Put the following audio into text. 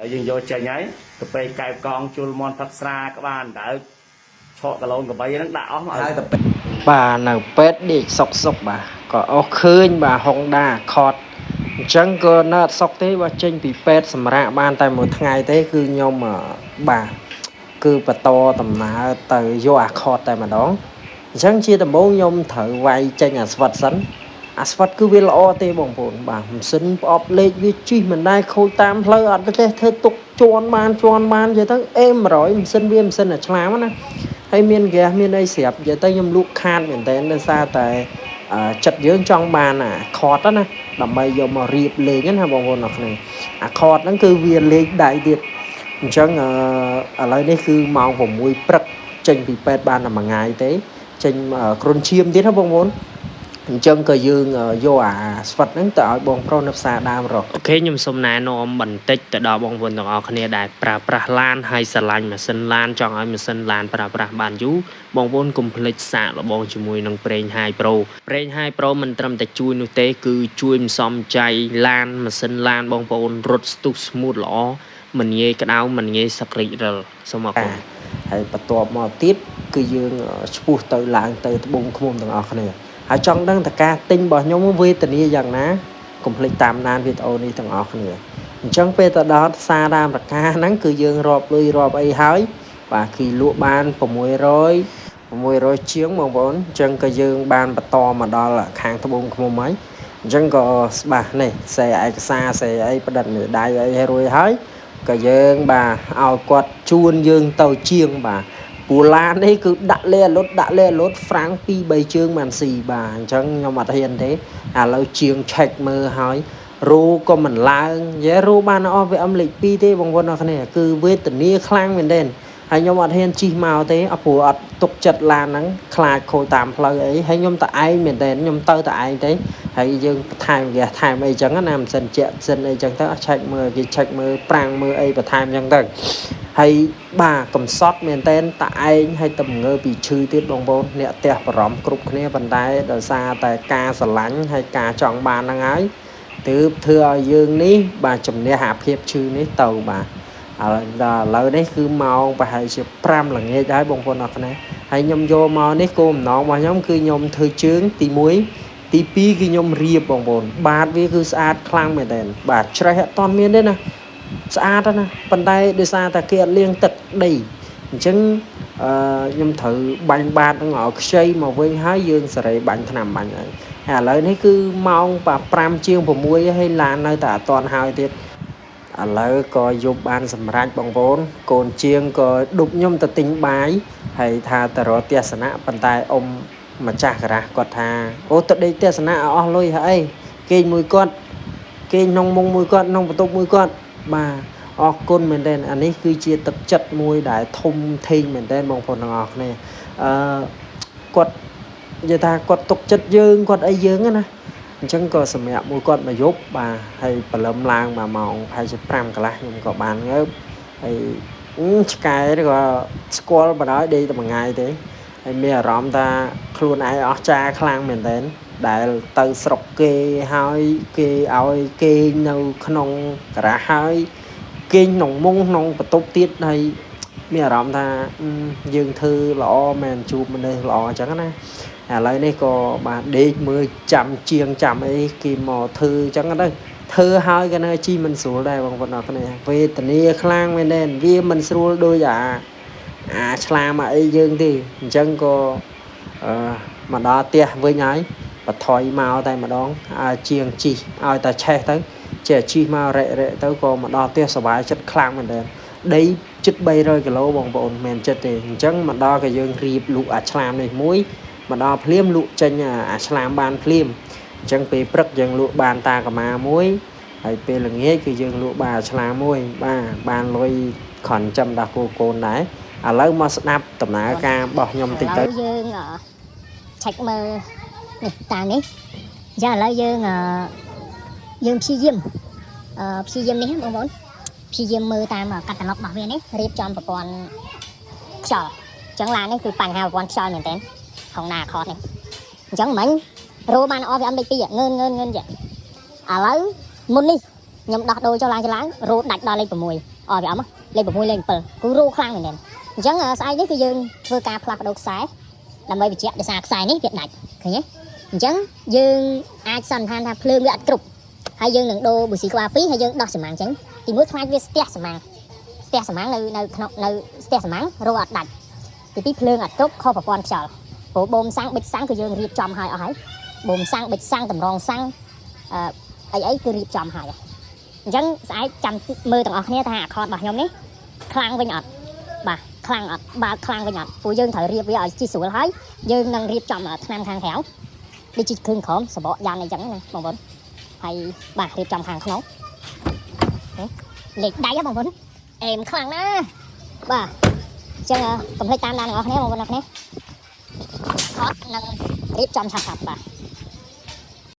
ហើយយើងយកចេញហើយទៅពេលកែបកងជុលមន់ផឹកស្រាក្បាលដើកឆក់កឡូនកបីហ្នឹងដាក់អស់មក ហើយទៅពេល បាទនៅពេទ្យដេកសុកសុកបាទក៏អស់ឃើញបាទ Honda Accord អញ្ចឹងក៏នៅអត់សុកទេបាទចេញពីពេទ្យសម្រាប់បានតែមួយថ្ងៃទេគឺខ្ញុំបាទគឺបន្តដំណើរទៅយក Accord តែម្ដងអញ្ចឹងជាដំបូងខ្ញុំត្រូវវាយចេញអាស្វិតសិនអាស្វិតគឺវាល្អទេបងប្អូនបាទម៉ាស៊ីនប្រអប់លេខវាជិះមិនដែរខូចតាមផ្លូវអត់ចេះធ្វើទុកជន់បានជន់បាននិយាយទៅអេ100ម៉ាស៊ីនវាម៉ាស៊ីនអាឆ្លាមណា ហើយមានហ្គាសមានអីស្រាប់និយាយទៅខ្ញុំលក់ខាតមែនតើដោយសារតែចិត្តយើងចង់បានអាខតណាដើម្បីយកមករៀបលេងណាបងប្អូនអរគ្នាអាខតហ្នឹងគឺវាលេងដៃទៀតអញ្ចឹងឥឡូវនេះគឺម៉ោង6ព្រឹកចេញពីពេទ្យបានតែមួយថ្ងៃទេចេញគ្រុនឈាមទៀតណាបងប្អូនអញ្ចឹងក៏យើងយកអាស្វិតហ្នឹងទៅឲ្យបងប្រុសនៅផ្សារដើមរក អូខេខ្ញុំសូមណែនាំបន្តិចទៅដល់បងប្អូនទាំងអស់គ្នាដែលប្រើប្រាស់ឡានហើយស្រឡាញ់ម៉ាស៊ីនឡានចង់ឲ្យម៉ាស៊ីនឡានប្រើប្រាស់បានយូរបងប្អូនកុំភ្លេចសាកល្បងជាមួយនឹងប្រេង High Pro ប្រេង High Pro មិនត្រឹមតែជួយនោះទេគឺជួយមិនសំចៃឡានម៉ាស៊ីនឡានបងប្អូនរត់ស្ទុះ smooth ល្អមិនងាយក្តៅមិនងាយសឹករិចរិលសូមអរគុណ ហើយបន្ទាប់មកទៀតគឺយើងឆ្ពោះទៅឡើងទៅត្បូងឃ្មុំទាំងអស់គ្នាហើយចង់ដឹងតើការទិញរបស់ខ្ញុំវេទនាយ៉ាងណាកុំភ្លេចតាមដានវីដេអូនេះទាំងអស់គ្នាអញ្ចឹងពេលទៅដល់ផ្សារដើមរកាហ្នឹងគឺយើងរាប់លុយរាប់អីហើយបាទគឺលក់បាន600 600ជាងបងប្អូនអញ្ចឹងក៏យើងបានបន្តមកដល់ខាងត្បូងឃ្មុំហើយអញ្ចឹងក៏ស្បាស់នេះសេឯកសារសេអីផ្ដិតមេដៃអីឲ្យរួចហើយក៏យើងបាទឲ្យគាត់ជួនយើងទៅជាងបាទពូឡាននេះគឺដាក់លេអាលុតដាក់លេអាលុតហ្វ្រាំង2 3ជើងបានស៊ីបាទអញ្ចឹងខ្ញុំអត់ហ៊ានទេឥឡូវជាងឆែកមើលហើយរូក៏មិនឡើងយេរូបានអស់វាអមលេខ2ទេបងប្អូនអរគ្នាគឺវេទនាខ្លាំងមែនទែនហើយខ្ញុំអត់ហ៊ានជិះមកទេអត់ព្រោះអត់ទុកចិត្តឡានហ្នឹងខ្លាចខូចតាមផ្លូវអីហើយខ្ញុំតឯងមែនទែនខ្ញុំទៅតឯងទេហើយយើងបន្ថែមហ្គាសថែមអីចឹងណាមិនសិនជាក់សិនអីចឹងទៅឆែកមើលគេឆែកមើលប្រាំងមើលអីបន្ថែមចឹងទៅហើយបាទកំសត់មែនតែនតឯងហើយតំងើពីឈឺទៀតបងប្អូនអ្នកផ្ទះបារម្ភគ្រប់គ្នាប៉ុន្តែដោយសារតែការស្រឡាញ់ហើយការចង់បានហ្នឹងហើយទើបធ្វើឲ្យយើងនេះបាទជំនះអាភាពឈឺនេះទៅបាទឥឡូវដល់ឥឡូវនេះគឺម៉ោងប្រហែលជា5ល្ងាចហើយបងប្អូនអរគ្នាហើយខ្ញុំយកមកនេះគោលបំណងរបស់ខ្ញុំគឺខ្ញុំធ្វើជើងទី1ទី2គឺខ្ញុំរៀបបងប្អូនបាតវាគឺស្អាតខ្លាំងមែនទែនបាទច្រេះអត់ទាន់មានទេណាស្អាតណាស់ប៉ុន្តែដោយសារតែគេអត់លាងទឹកដីអញ្ចឹងអឺខ្ញុំត្រូវបាញ់បាតហ្នឹងឲ្យខ្ចីមកវិញហើយយើងសេរីបាញ់ថ្នាំបាញ់ហើយហើយឥឡូវនេះគឺម៉ោង5ជាង6ហើយឡាននៅតែអត់ទាន់ហើយទៀតឥឡូវក៏យប់បានសម្រេចបងប្អូនកូនជាងក៏ដប់ខ្ញុំទៅទិញបាយហើយថាទៅរកទស្សនៈប៉ុន្តែអ៊ំម្ចាស់ការ៉ាស់គាត់ថាអូទៅដេកទស្សនៈឲ្យអស់លុយហើយអីគេងមួយគាត់គេងក្នុងមុងមួយគាត់ក្នុងបន្ទប់មួយគាត់បាទអរគុណមែនទែនអានេះគឺជាទឹកចិត្តមួយដែលធំធេងមែនទែនបងប្អូនទាំងអស់គ្នាអឺគាត់និយាយថាគាត់ទុកចិត្តយើងគាត់អីយើងណាអញ្ចឹងក៏សម្រាប់មួយគាត់មកយប់បាទហើយព្រលឹមឡើងមួយម៉ោងប្រហែលជា5កន្លះខ្ញុំក៏បានងើបហើយឆ្កែក៏ស្គាល់បណ្ដោយដេកតែមួយថ្ងៃទេហើយមានអារម្មណ៍ថាខ្លួនឯងអស់ចាខ្លាំងមែនទែនដែលទៅស្រុកគេហើយគេឲ្យគេងនៅក្នុងការ៉ាស់ហើយគេងក្នុងមុងក្នុងបន្ទប់ទៀតហើយមានអារម្មណ៍ថាយើងធ្វើល្អមែនជួបមនុស្សល្អអញ្ចឹងណាឥឡូវនេះក៏បាទដេកមើលចាំជាងចាំអីគេមកធ្វើអញ្ចឹងទៅធ្វើហើយក៏នៅជីមិនស្រួលដែរបងប្អូនអរគ្នាវេទនាខ្លាំងមែនទែនវាមិនស្រួលដូចអាឆ្លាមអីយើងទេអញ្ចឹងក៏អឺមកដល់ផ្ទះវិញហើយបថយមកតែម្ដងឲ្យជាងជីឲ្យតែឆេះទៅចេះជីមករ៉េរ៉េទៅក៏មកដល់ផ្ទះសុបាយចិត្តខ្លាំងមែនទែនដីជិត300គីឡូបងប្អូនមិនចិត្តទេអញ្ចឹងមកដល់ក៏យើងរៀបលក់អាឆ្លាមនេះមួយមកដល់ភ្លាមលក់ចេញអាឆ្លាមបានភ្លាមអញ្ចឹងពេលព្រឹកយើងលក់បានតាកម្មាមួយហើយពេលល្ងាចគឺយើងលក់បានអាឆ្លាមមួយបាទបានលុយខនចាំដល់គូកូនដែរឥឡូវមកស្ដាប់ដំណើរការរបស់ខ្ញុំតិចទៅ ឥឡូវយើងឆែកមើលនេះតាមនេះអញ្ចឹងឥឡូវយើងយើងព្យាយាមព្យាយាមនេះបងប្អូនព្យាយាមមើលតាមកាតាឡុករបស់វានេះរៀបចំប្រព័ន្ធខ្យល់អញ្ចឹងឡាននេះគឺបញ្ហាប្រព័ន្ធខ្យល់មែនទែន Honda Accord នេះអញ្ចឹងមិញរោបាន RPM លេខ2ងឿនងឿនងឿនចាឥឡូវមុននេះខ្ញុំដោះដូរចុះឡើងចុះឡើងរោដាច់ដល់លេខ6 អស់វាអមលេខ6លេខ7គឺរោខ្លាំងមែនទែនអញ្ចឹងស្អែកនេះគឺយើងធ្វើការផ្លាស់ប្ដូរខ្សែដើម្បីបញ្ជាក់ដោយសារខ្សែនេះវាដាច់ឃើញទេអញ្ចឹងយើងអាចសន្និដ្ឋានថាភ្លើងវាអត់គ្រប់ហើយយើងនឹងដូរប៊ូស៊ីក្បាល2ហើយយើងដោះសម្ាំងចេញទីមួយខ្លាចវាស្ទះសម្ាំងស្ទះសម្ាំងនៅនៅក្នុងនៅស្ទះសម្ាំងរោអត់ដាច់ទីពីរភ្លើងអត់គ្រប់ខុសប្រព័ន្ធខ្យល់ព្រោះបូមសាំងប៊ិចសាំងគឺយើងរៀបចំឲ្យអស់ហើយបូមសាំងប៊ិចសាំងតម្រងសាំងអឺអីអីគឺរៀបចំហើយអញ្ចឹងស្អែកចាំមើលទាំងអស់គ្នាថាអាខតរបស់ខ្ញុំនេះខ្លាំងវិញអត់បាទខ្លាំងអត់បើកខ្លាំងវិញអត់ព្រោះយើងត្រូវរៀបវាឲ្យជីស្រួលហើយយើងនឹងរៀបចំថ្នាំខាងក្រៅដូចជាគ្រឿងក្រោមសបកយ៉ាងអីចឹងណាបងប្អូនហើយបាទរៀបចំខាងក្នុងលេខដៃហ៎បងប្អូនអេមខ្លាំងណាស់បាទអញ្ចឹងកុំភ្លេចតាមដានទាំងអស់គ្នាបងប្អូនទាំងអស់គ្នាថតនឹងរៀបចំឆាប់ៗបាទ។